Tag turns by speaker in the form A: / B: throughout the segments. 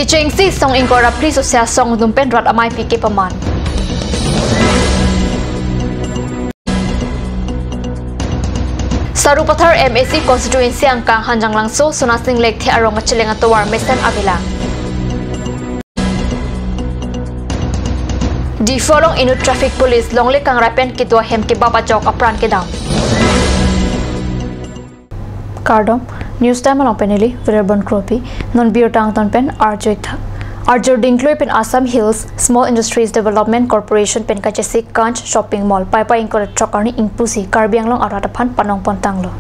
A: Kicheng si song ingkora please usya song dumpen rat amai pike paman. Sarupathar MAC constituency angkang hanjang langso sunasing lek the arong achilenga towar mesen abila. Di folong inu traffic police longle kang rapen kidwa hem ke baba jok apran ke dam. Kardom news time along peneli Virabon Kropi non beer tang ton pen arjoy tha. Arjor Dingloi pen Assam Hills Small Industries Development Corporation pen kachesi Kanch Shopping Mall paipa ingkor trokarni ingpusi Karbi Anglong arata phan panong pontanglo.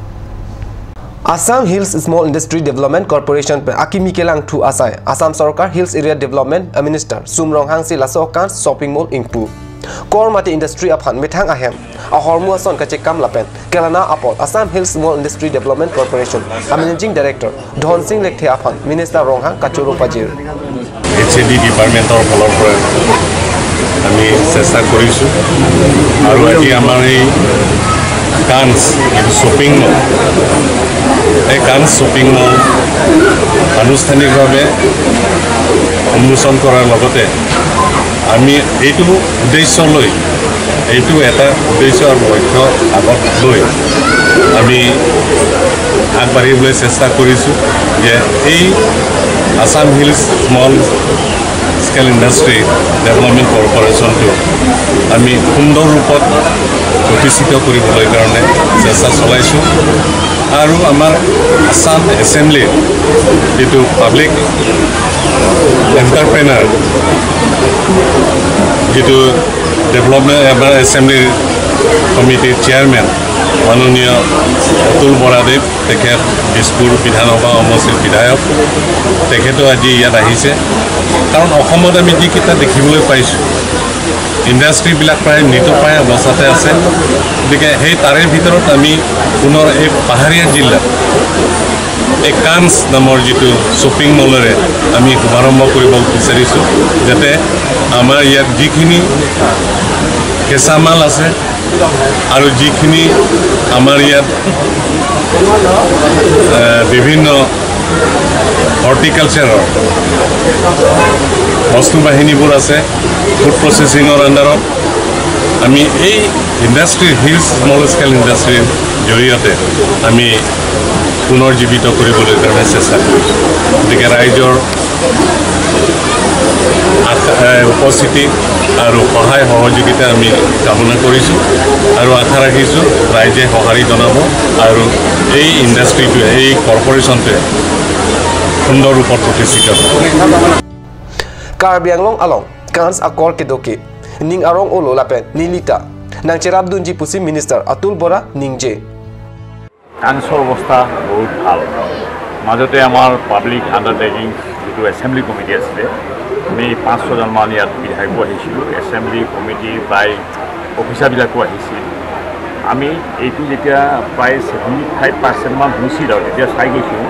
B: Assam Hills Small Industry Development Corporation pe akimi kelang thu asai Assam Sarkar Hills Area Development Minister Sumrong Hangsi laso Kanch Shopping Mall ingpu. Kor mati industry aphan methang ahem ahormu ason kache kam lapen kelana apol Assam Hills Small Industry Development Corporation Managing Director Dhon Singh lekthe aphan Minister Ronghang kachuru pajir.
C: HAD ডিপাৰ্টমেণ্টৰ ফালৰ পৰা আমি চেষ্টা কৰিছোঁ আৰু আজি আমাৰ এই কাঞ্চ শ্বপিং মল, এই কাঞ্চ শ্বপিং মল আনুষ্ঠানিকভাৱে উন্মোচন কৰাৰ লগতে আমি এইটো উদ্দেশ্য লৈ, এইটো এটা উদ্দেশ্য আৰু লক্ষ্য আগত লৈ আমি আগবাঢ়িবলৈ চেষ্টা কৰিছোঁ যে এই Assam Hills Small Scale Industry Development কৰ্পৰেশ্যনটো আমি সুন্দৰ ৰূপত প্ৰতিষ্ঠিত কৰিবলৈ কাৰণে চেষ্টা চলাইছোঁ। আৰু আমাৰ আছাম এছেম্বলিৰ যিটো পাব্লিক এণ্টাৰপ্ৰেনাৰ যিটো ডেভেলপমেণ্ট আমাৰ এছেম্বলিৰ কমিটিৰ চেয়াৰমেন মাননীয় অতুল বৰাদেৱ, তেখেত দিছপুৰ বিধানসভা সমষ্টিৰ বিধায়ক, তেখেতো আজি ইয়াত আহিছে। কাৰণ অসমত আমি যিকেইটা দেখিবলৈ পাইছোঁ ইণ্ডাষ্ট্ৰিবিলাক প্ৰায় মৃতপ্ৰায় অৱস্থাতে আছে, গতিকে সেই তাৰে ভিতৰত আমি পুনৰ এই পাহাৰীয়া জিলাত এই কাঞ্চ নামৰ যিটো শ্বপিং মলেৰে আমি শুভাৰম্ভ কৰিব বিচাৰিছোঁ, যাতে আমাৰ ইয়াত যিখিনি কেঁচা মাল আছে আৰু যিখিনি আমাৰ ইয়াত বিভিন্ন হৰ্টিকালচাৰৰ বস্তু বাহিনীবোৰ আছে ফুড প্ৰচেছিঙৰ আণ্ডাৰত, আমি এই ইণ্ডাষ্ট্ৰীৰ হিলছ স্মল স্কেল ইণ্ডাষ্ট্ৰীৰ জৰিয়তে আমি পুনৰ্জীৱিত কৰিবলৈ কাৰণে চেষ্টা কৰিছোঁ। গতিকে ৰাইজৰ উপস্থিতি আৰু সহায় সহযোগিতা আমি কামনা কৰিছোঁ আৰু আশা ৰাখিছোঁ ৰাইজে সঁহাৰি জনাব আৰু এই ইণ্ডাষ্ট্ৰিটোৱে, এই কৰ্পৰেশ্যনটোৱে সুন্দৰ ৰূপত প্ৰতিষ্ঠিত হ'ব।
B: Karbi Anglong along Kanch akor kedoki ning arong olo lapen nilita nang cherab dunji pusi Minister Atul Bora ningje.
D: কাঞ্চৰ অৱস্থা বহুত ভাল। মাজতে আমাৰ পাব্লিক আণ্ডাৰটেকিং যিটো এছেম্বলি কমিটি আছিলে, আমি 5-6জনমান ইয়াত বিধায়কো আহিছিলোঁ, এছেম্বলি কমিটিৰ প্ৰায় অফিচাৰবিলাকো আহিছিল। আমি এইটো যেতিয়া প্ৰায় 75%মান হৈছিল আৰু তেতিয়া চাই গৈছোঁ,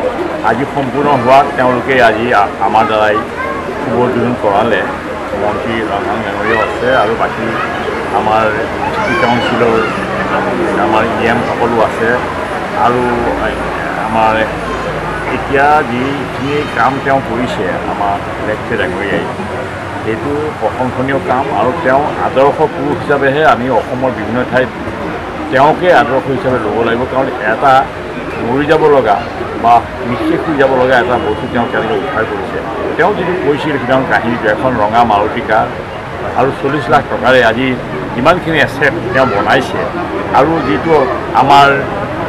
D: আজি সম্পূৰ্ণ হোৱাত তেওঁলোকে আজি আমাৰ দ্বাৰাই শুভ উদ্বোধন কৰালে। মন্ত্ৰী ৰংহাং ডাঙৰীয়াও আছে আৰু বাকী আমাৰ চিটি কাউন্সিলৰ আমাৰ ই এম সকলো আছে। আৰু আমাৰ এতিয়া যিখিনি কাম তেওঁ কৰিছে আমাৰ লেখছে ডাঙৰীয়াই, সেইটো প্ৰশংসনীয় কাম। আৰু তেওঁ আদৰ্শ পুৰুষ হিচাপেহে আমি অসমৰ বিভিন্ন ঠাইত তেওঁকে আদৰ্শ হিচাপে ল'ব লাগিব। কাৰণ এটা মৰি যাব লগা বা নিঃশেষ হৈ যাব লগা এটা বস্তু তেওঁ কেনেকৈ উদ্ধাৰ কৰিছে। তেওঁ যিটো কৈছিল সিদিনাখন কাহিনীটো, এখন ৰঙা মাৰুতি কাৰ আৰু 40 লাখ টকাৰে আজি যিমানখিনি এছেট তেওঁ বনাইছে আৰু যিটো আমাৰ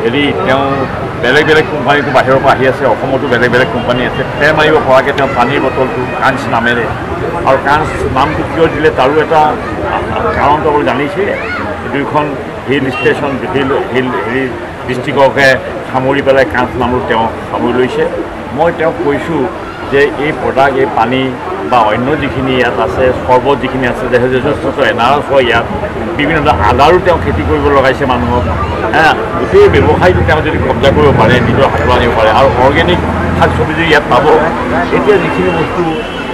D: হেৰি তেওঁ বেলেগ বেলেগ কোম্পানীটো বাহিৰৰ পৰা আহি আছে, অসমতো বেলেগ বেলেগ কোম্পানী আছে, ফেৰ মাৰিব পৰাকৈ তেওঁ পানীৰ বটলটো কাঞ্চ নামেৰে, আৰু কাঞ্চ নামটো কিয় দিলে তাৰো এটা কাৰণটো আপুনি জানিছে। দুইখন হিল ষ্টেচন হিল হিল হেৰি ডিষ্ট্ৰিক্টকে সামৰি পেলাই কাঞ্চ নামটো তেওঁ সামৰি লৈছে। মই তেওঁক কৈছোঁ যে এই প্ৰডাক্ট, এই পানী বা অন্য যিখিনি ইয়াত আছে, চৰ্বত যিখিনি আছে, যথেষ্ট এনাৰস হয় ইয়াত, বিভিন্ন ধৰণৰ আদাৰো তেওঁ খেতি কৰিব লগাইছে মানুহক। হা, গোটেই ব্যৱসায়টো তেওঁ যদি কব্জা কৰিব পাৰে, নিজৰ হাতলৈ আনিব পাৰে আৰু অৰ্গেনিক শাক চব্জি যদি ইয়াত পাব। এতিয়া যিখিনি বস্তু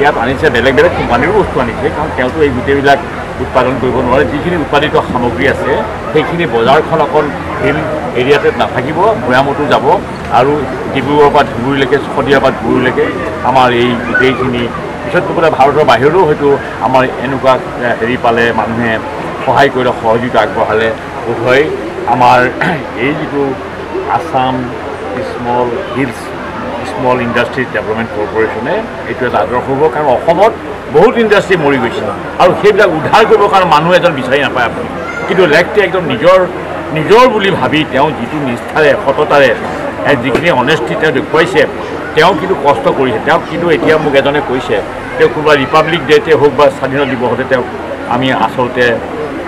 D: ইয়াত আনিছে, বেলেগ বেলেগ কোম্পানীৰো বস্তু আনিছে, কাৰণ তেওঁতো এই গোটেইবিলাক উৎপাদন কৰিব নোৱাৰে। যিখিনি উৎপাদিত সামগ্ৰী আছে সেইখিনি বজাৰখন অকল হিল এৰিয়াতে নাথাকিব, ভৈয়ামতো যাব আৰু ডিব্ৰুগড়ৰ পৰা ধুবুৰীলৈকে, শদিয়াৰ পৰা ধুবুৰীলৈকে আমাৰ এই গোটেইখিনি পিছত গৈ পেলাই ভাৰতৰ বাহিৰলৈও হয়তো আমাৰ এনেকুৱা হেৰি পালে মানুহে সহায় কৰিলে, সহযোগিতা আগবঢ়ালে বোধহয় আমাৰ এই যিটো Assam small hills small industries development কৰ্পৰেশ্যনে এইটো এটা আদৰ্শ হ'ব। কাৰণ অসমত বহুত ইণ্ডাষ্ট্ৰী মৰি গৈছে আৰু সেইবিলাক উদ্ধাৰ কৰিবৰ কাৰণে মানুহ এজন বিচাৰি নাপায় আপুনি। কিন্তু লেখতে একদম নিজৰ নিজৰ বুলি ভাবি তেওঁ যিটো নিষ্ঠাৰে, সততাৰে যিখিনি অনেষ্টি তেওঁ দেখুৱাইছে, তেওঁ কিন্তু কষ্ট কৰিছে। তেওঁক কিন্তু এতিয়া মোক এজনে কৈছে, তেওঁ কোনোবা ৰিপাব্লিক ডে'তে হওক বা স্বাধীনতা দিৱসতে তেওঁক আমি আচলতে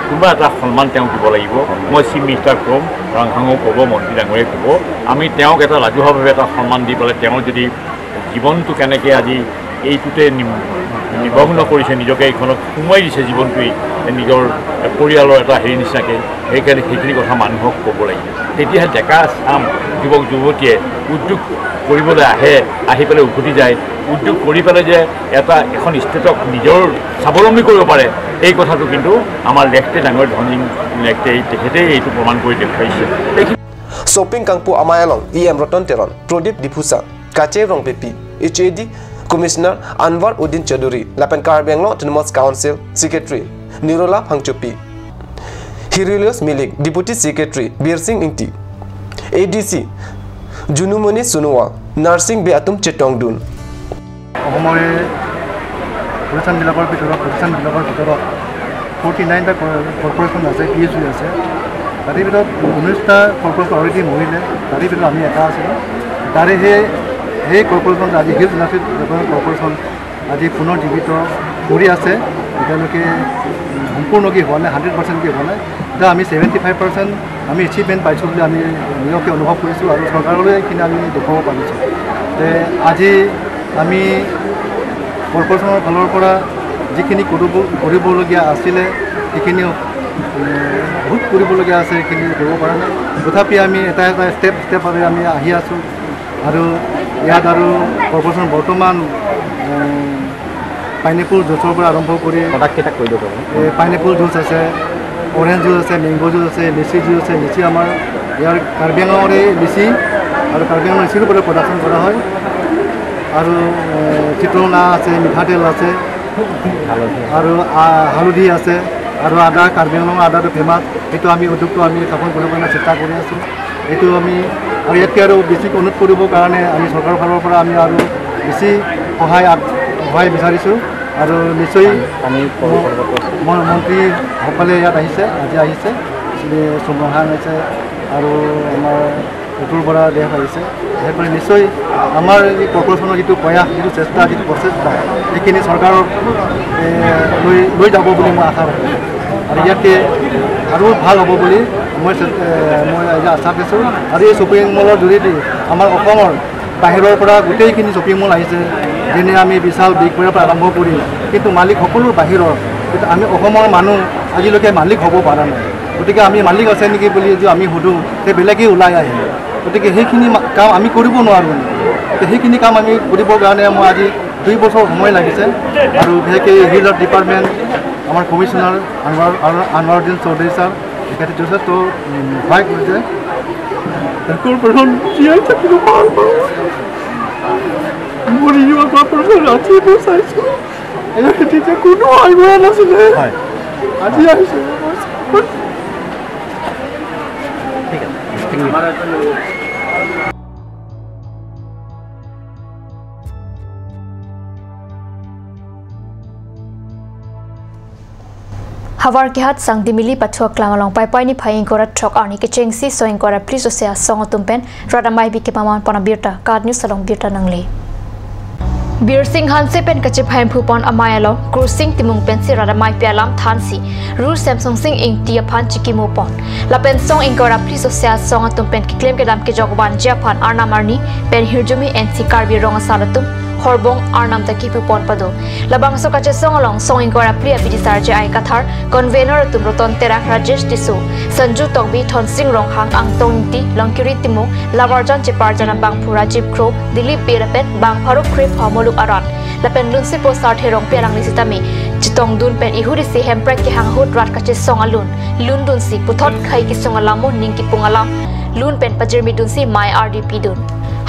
D: কোনোবা এটা সন্মান তেওঁক দিব লাগিব। মই চিফ মিনিষ্টাৰক ক'ম, ৰংহাঙো ক'ব, মন্ত্ৰী ডাঙৰীয়াই ক'ব, আমি তেওঁক এটা ৰাজহুৱাভাৱে এটা সন্মান দি পেলাই তেওঁৰ যদি জীৱনটো কেনেকৈ আজি এইটোতে নিমগ্ন কৰিছে, নিজকে এইখনত সোমোৱাই দিছে জীৱনটোৱেই, নিজৰ পৰিয়ালৰ এটা হেৰি নিচিনাকৈ, সেইকাৰণে সেইখিনি কথা মানুহক ক'ব লাগিব। তেতিয়াহে ডেকা চাম যুৱক যুৱতীয়ে উদ্যোগ কৰিবলৈ আহে, আহি পেলাই উভতি যায়। উদ্যোগ কৰি পেলাই যে এটা এখন ষ্টেটক নিজৰ স্বাৱলম্বী কৰিব পাৰে, এই কথাটো কিন্তু আমাৰ লেখতে ডাঙৰ ধনী লেখতে তেখেতেই এইটো প্ৰমাণ কৰি দেখুৱাইছে।
B: Shopping কাংপু আমায়ালং E M Ratan Teron, Pradip Diphusa, কাচে ৰং peppy, H A D commissioner Anwar Uddin Chowdhury, Lapen Karbi Anglong autonomous council secretary Nirola Phangchopi, Hirilius Milik deputy secretary Bir Singh Ingti, A D C Junumoni Sonowal, nursing be Atum Chetongdun.
E: অসমৰে প্ৰতিষ্ঠানবিলাকৰ ভিতৰত 49টা corporation আছে, P S U আছে। তাৰে ভিতৰত 19টা corporation already মৰিলে, তাৰে ভিতৰত আমি এটা আছিলোঁ। তাৰে সেই কৰ্পৰেশ্যন আজি হিলছ ইণ্ডাষ্ট্ৰী ডেভেলপমেণ্ট কৰ্পৰেশ্যন আজি পুনৰ জীৱিত কৰি আছে। এতিয়ালৈকে সম্পূৰ্ণকৈ হোৱা নাই, 100%কৈ হোৱা নাই। এতিয়া আমি 75% আমি এচিভমেণ্ট পাইছোঁ বুলি আমি নিজকে অনুভৱ কৰিছোঁ আৰু চৰকাৰলৈ এইখিনি আমি দেখুৱাব পাৰিছোঁ। তে আজি আমি কৰ্পৰেশ্যনৰ ফালৰ পৰা যিখিনি কৰিবলগীয়া আছিলে সেইখিনি বহুত কৰিবলগীয়া আছে, সেইখিনি কৰিব পৰা নাই। তথাপি আমি এটা এটা ষ্টেপ ষ্টেপভাৱে আমি আহি আছোঁ। আৰু ইয়াত আৰু কৰ্পৰেশ্যন বৰ্তমান পাইনএপল জুচৰ পৰা আৰম্ভ কৰি পাইনএপল জুচ আছে, অৰেঞ্জ জুচ আছে, মেংগ' জুচ আছে, লিচি জুচ আছে। লিচি আমাৰ ইয়াৰ কাৰ্বি আংলঙৰে লিচি আৰু কাৰ্বি আংলঙৰ লিচিৰ ওপৰত প্ৰডাকশ্যন কৰা হয়। আৰু চিত্ৰনা আছে, মিঠাতেল আছে, আৰু হালধি আছে, আৰু আদা, কাৰ্বি আংলঙৰ আদাটো ফেমাছ। সেইটো আমি উদ্যোগটো আমি স্থাপন কৰিবৰ কাৰণে চেষ্টা কৰি আছোঁ। এইটো আমি আৰু ইয়াতকৈ আৰু বেছি অনুৰোধ কৰিবৰ কাৰণে আমি চৰকাৰৰ ফালৰ পৰা আমি আৰু বেছি সহায় বিচাৰিছোঁ। আৰু নিশ্চয় মন্ত্ৰীসকলে ইয়াত আহিছে, আজি আহিছে, চুমহাং আহিছে আৰু আমাৰ অতুল বৰা দেৱ আহিছে। সেইকাৰণে নিশ্চয় আমাৰ এই কৰ্পৰেশ্যনৰ যিটো প্ৰয়াস, যিটো চেষ্টা, যিটো প্ৰচেষ্টা, সেইখিনি চৰকাৰক লৈ যাব বুলি মই আশা ৰাখিছোঁ। আৰু ইয়াতকৈ আৰু ভাল হ'ব বুলি মই আজি আশা কৰিছোঁ। আৰু এই শ্বপিং মলৰ যোগেদি আমাৰ অসমৰ বাহিৰৰ পৰা গোটেইখিনি শ্বপিং মল আহিছে, যেনে আমি বিশাল বিগ বজাৰৰ পৰা আৰম্ভ কৰি, কিন্তু মালিক সকলো বাহিৰৰ, কিন্তু আমি অসমৰ মানুহ আজিলৈকে মালিক হ'ব পৰা নাই। গতিকে আমি মালিক আছে নেকি বুলি যদি আমি সোধোঁ, সেই বেলেগেই ওলাই আহে। গতিকে সেইখিনি কাম আমি কৰিব নোৱাৰোঁ। সেইখিনি কাম আমি কৰিবৰ কাৰণে মই আজি 2 বছৰ সময় লাগিছে। আৰু বিশেষকৈ হিলৰ ডিপাৰ্টমেণ্ট আমাৰ কমিশ্যনাৰ আনৱাৰুদ্দিন চৌধুৰী ছাৰ, তেখেতে যথেষ্ট সহায় কৰিছে।
F: জীয়াই থাকিব মৰি যোৱা কৰ্পৰেশ্যন ৰাতি মই চাইছোঁ, তেতিয়া কোনো আগবঢ়া নাছিলে, আজি আহিছে।
G: ঠিক আছে।
A: Hawar ki hat sang dimili pathua klamalong pai pai ni phaing kora thok arni ke chengsi soing kora please ose song tumpen radamai bi ke paman pana birta kad news salong birta nangle Bir Singh Hanse pen kache phaim phupon amayalo cruising timung pen si radamai pialam thansi ru Samsung Singh ing tia phan chikimo pon lapen song ing kora please ose song tumpen ki claim ke dam ke jogwan japan arna marni pen hirjumi NC Karbi rong saratum Horbong Arnam taki pupon pado labang so kache song along song ing kora plia bidisar je ai kathar convener tumroton terak Rajesh Tisu Sanju Tokbi Thon Singh rong hang ang tong ti Longkiri Timu Labarjan Cheparjana bang phura jip khro Dilip Berapen bang Faruk khre phamoluk aran lapen lunsi posar therong perang nisitami chitong dun pen ihuri si hemprek ki hang hut rat kache song alun lundun si puthot khai ki song alamo ning ki pungalam Lun pen pajirmi dun si mai RDP dun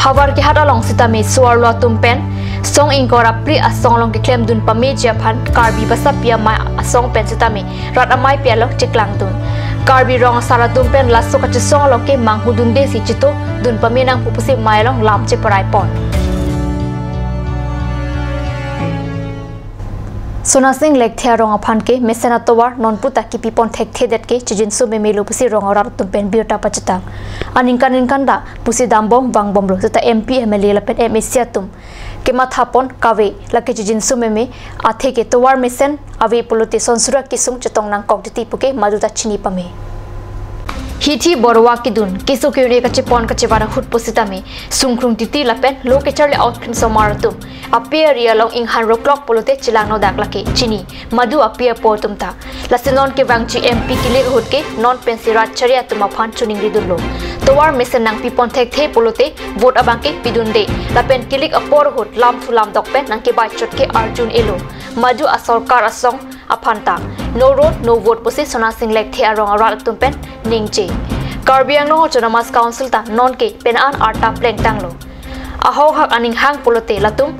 A: hawar ki hat along sitami suar lo tumpen song ingkora pri asong long ki claim dun pami japan karbi basa pia mai asong pen sitami rat amai pia lok chiklang dun karbi rong sara tumpen laso ka chisong lo ke manghu dun de si chito dun pami nang pupusi mai long lam che parai pon. Sona Singh lek thia rong aphan ke mesena towar non puta ki pipon thek the det ke chijin su me melu pusi rong ora tumpen birta pachita aning kan da pusi dambom wangbom ro ta MP MLA la pen MSC tum ke mathapon kawe la ke chijin su me me athe ke towar mesen ave puluti sonsura kisung chetong nang kok diti puke maduta chini pame hithi borwa ki dun kisu kyune ka chipon ka chewara hut positame sungkrung titi lapen lo ke charle outcome somaratu appear along ing han ro clock polote chilang no dak lake chini madu appear portum ta lasinon ke wangchi MP ki le hut ke non pensira charia tuma phan chuning ri dun lo towar mesen nang pipon thek the polote vote abang ke pidun de lapen kilik apor hut lam thulam dok pen nang ke bai chot ke Arjun elo madu asorkar asong aphanta no road no vote posi Sona Singh lek the arong aral tumpen ningche Karbi Anglong Autonomous Council ta non ke pen an arta pleng tanglo aho hak aning hang polote latum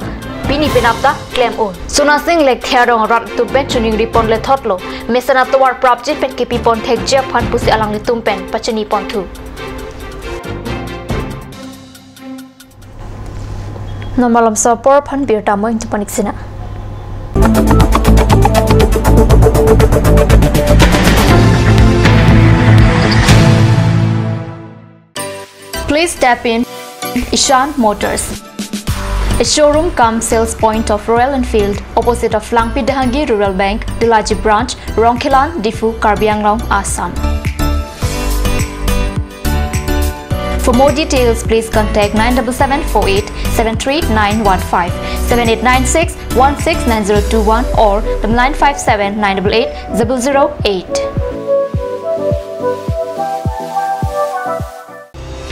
A: pini penapta claim on Sona Singh lek the arong rat tumpen chuning ripon le thotlo mesana towar prapji pen ke pipon thek je phan pusi alang ni tumpen pachini ponthu nomalam sa por phan birta mo inpanik sina. Please tap in Ishan Motors, a showroom cum sales point of Royal Enfield, opposite of Langpi Dahangi Rural Bank, Dilaji Branch, Rongkhilan, Difu, Karbi Anglong, Assam. For more details, please contact 97748 73915, 7896 169021 or 957 988 008.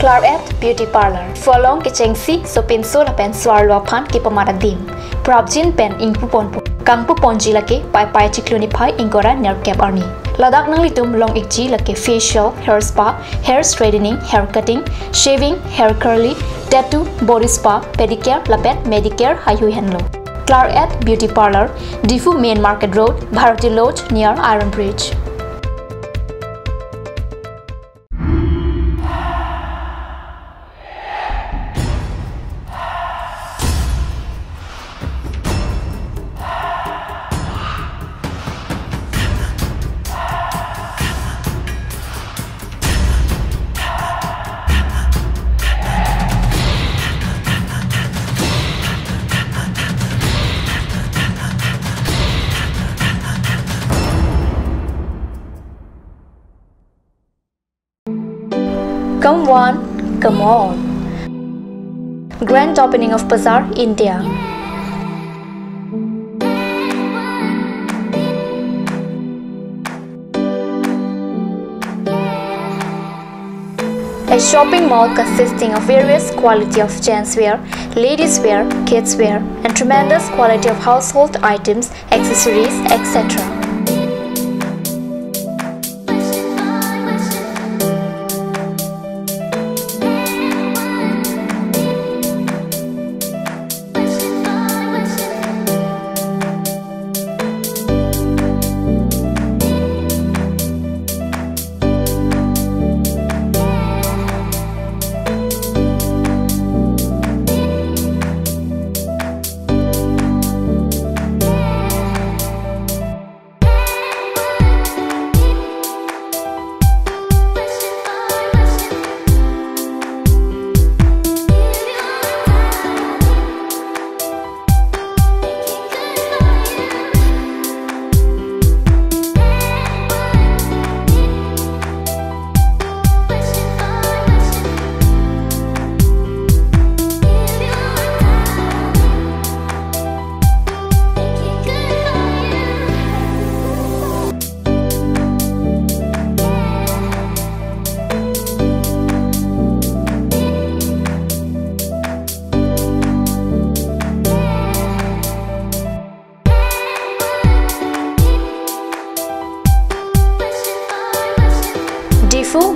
A: Claret Beauty Parlor. Folong ke chengsi sopin sola pen swar lo phan ke pamara dim. Prabjin pen ingpu ponpu. Kangpu ponji lake pai pai chikluni phai ingora ner cap arni. Ladakh nang litum long ikji lake facial, hair spa, hair straightening, hair cutting, shaving, hair curly, tattoo, body spa, pedicure, lapet, medicare, hayu henlo. Claret Beauty Parlor, Difu Main Market Road, Bharati Lodge near Iron Bridge. Come one, come all. Grand opening of Bazaar, India. A shopping mall consisting of various quality of gents wear, ladies wear, kids wear, and tremendous quality of household items, accessories, etc.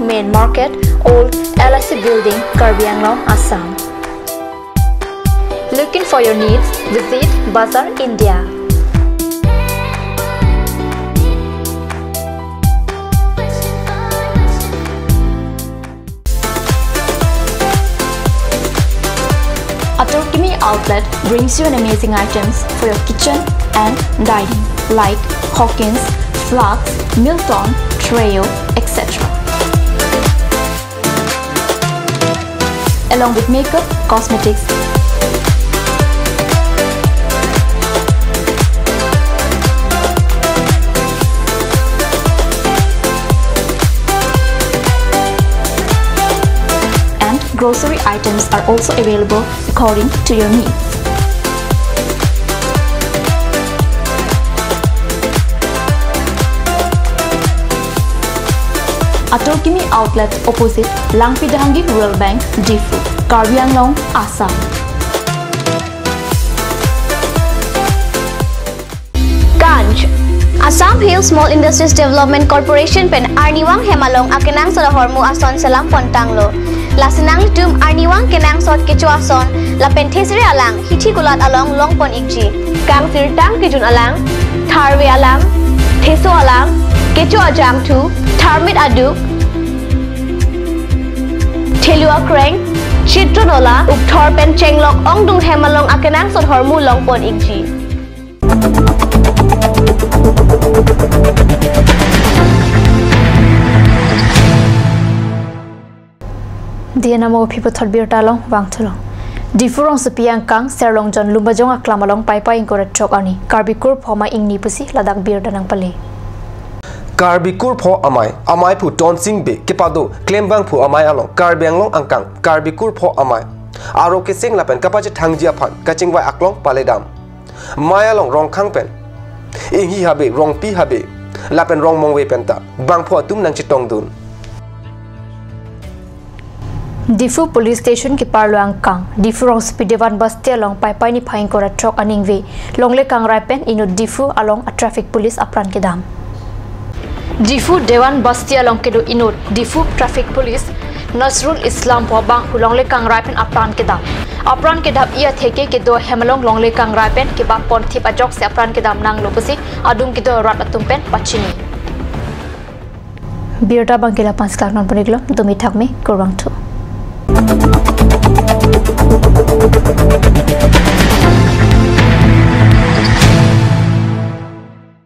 A: Main Market, Old LIC Building, Karbi Anglong, Assam. Looking for your needs? Visit Bazaar India. Atorkimi outlet brings you an amazing items for your kitchen and dining like Hawkins, Flux, Milton, Treo, etc. Along with makeup, cosmetics, and grocery items are also available according to your needs. Atorkimi outlet opposite Langpidahangi Rural Bank, Diphu, Karbi Anglong, Assam.
H: Kanch Assam Hill Small Industries Development Corporation pen Arniwang Hemalong akenang sod hormu ason salam pontanglo. Lasinang litum Arniwang kenang sod kecho ason la pen thesre alang hithi gulat along long pon ikji. Kang sir tang kijun alang, tharwe alang, theso alang, kecho ajang thu, tharmit aduk, thelua kreng, chitronola ukthor pen chenglok ongdung hemalong akenang sod hormu long pon ikji.
A: Diana mo people thot bir talong wangthulong Difurong supiang kang serlong jon lumbajong aklamalong paipa ingkora chok ani Karbikur phoma ingni pusi ladak bir danang pale
B: Karbikur pho amai amai phu tonsing be kepado klembang phu amai along Karbianglong angkang Karbikur pho amai aro ke sing lapen kapache thangjia phan kachingwai aklong paledam mayalong rongkhang pen inghi habe rongpi habe lapen rong mongwe penta bangpho atum nang chitong dun.
A: Diphu Police Station ki parluang kang Diphu rong speedevan basti along paipai ni phaing kora truck aningve longle kang raipen inu Diphu along a traffic police apran ke dam Diphu Dewan Basti along kedo inu Diphu traffic police Nasrul Islam po bang hulongle kang raipen apran ke dam apran ke dam ia theke ke do hemalong longle kang raipen ke ba pon thip ajok se apran ke dam nang lopusi adum ke do rat atumpen pachini birta bangkela 5 lakh non paniglo dumi thakme korwang thu.